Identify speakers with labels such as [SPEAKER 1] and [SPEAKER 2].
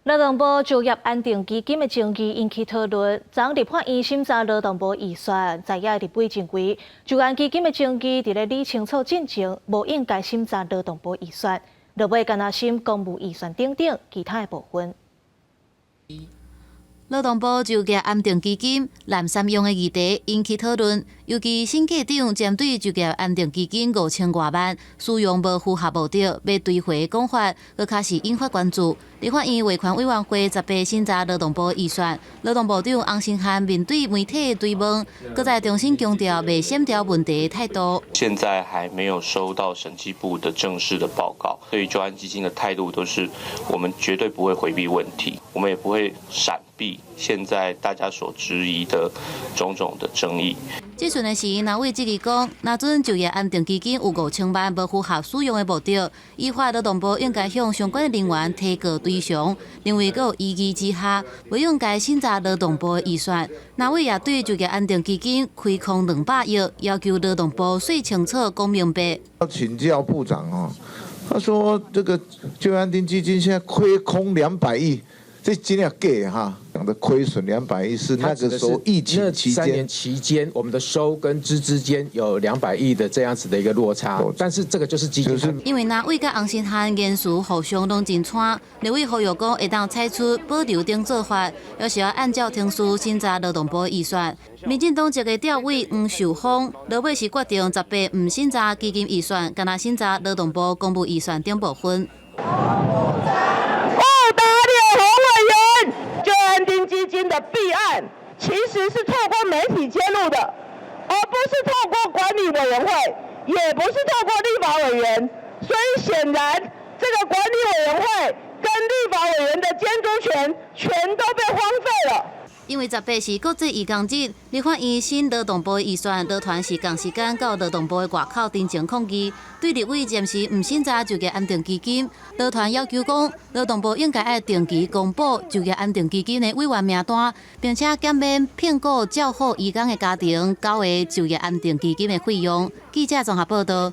[SPEAKER 1] 勞動部就業安定基金的爭議引起討論。昨立法院審查勞動部預算，在野立委認為，就安基金的爭議佇咧理清楚進前，無應該審查勞動部預算。落尾干焦審公務預算等等其他的部分。
[SPEAKER 2] 勞動部就業安定基金濫三用的議題引起討論，尤其審計長針對就業安定基金五千外萬使用無符合目的，欲追回講法，閣較是引發關注。立法院衛權委員會十八審查勞動部預算，勞動部長洪申翰面對媒體追問，閣再重新強調袂閃掉問題的態度。
[SPEAKER 3] 現在還沒有收到審計部的正式的報告，對於就安基金的態度都是，我們絕對不會迴避問題，我們也不會閃避現在大家所質疑的種種的爭議。
[SPEAKER 2] 質詢的時，藍委質疑講，若準就業安定基金有五千萬無符合使用的目的，依法勞動部應該向相關人員提告追償，認為閣有疑義之下，袂應該審查勞動部的預算。藍委也對就業安定基金虧空兩百億，要求勞動部說清楚、講明白。
[SPEAKER 4] 要請教部長哦，他說這個就業安定基金現在虧空兩百億。這真的假哈？講的虧損兩百億是那個時候疫情期間，
[SPEAKER 5] 3年期間，我們的收跟支之間有兩百億的這樣子的一個落差。但是這個就是基金。
[SPEAKER 2] 因為藍委佮洪申翰言辭互相攏真扦，立委呼籲講會當採取保留等做法，猶是要按照程序審查勞動部預算。民進黨籍的召委黃秀芳，落尾是決定十八毋審查基金預算，干焦審查勞動部公務預算等部分。
[SPEAKER 6] 基金的弊案其實是透過媒體揭露的，而不是透過管理委員會，也不是透過立法委員，所以顯然這個管理委員會跟立法委員的監督權全都被荒廢了。
[SPEAKER 2] 因為十八是國際移工日，立法院審勞動部預算，勞團是仝時間到勞動部的外口陳情抗議，對立委暫時毋審查就業安定基金，勞團要求講，勞動部應該愛定期公布就業安定基金的委員名單，並且減免聘僱照護移工的家庭繳的就業安定基金的費用。記者綜合報道。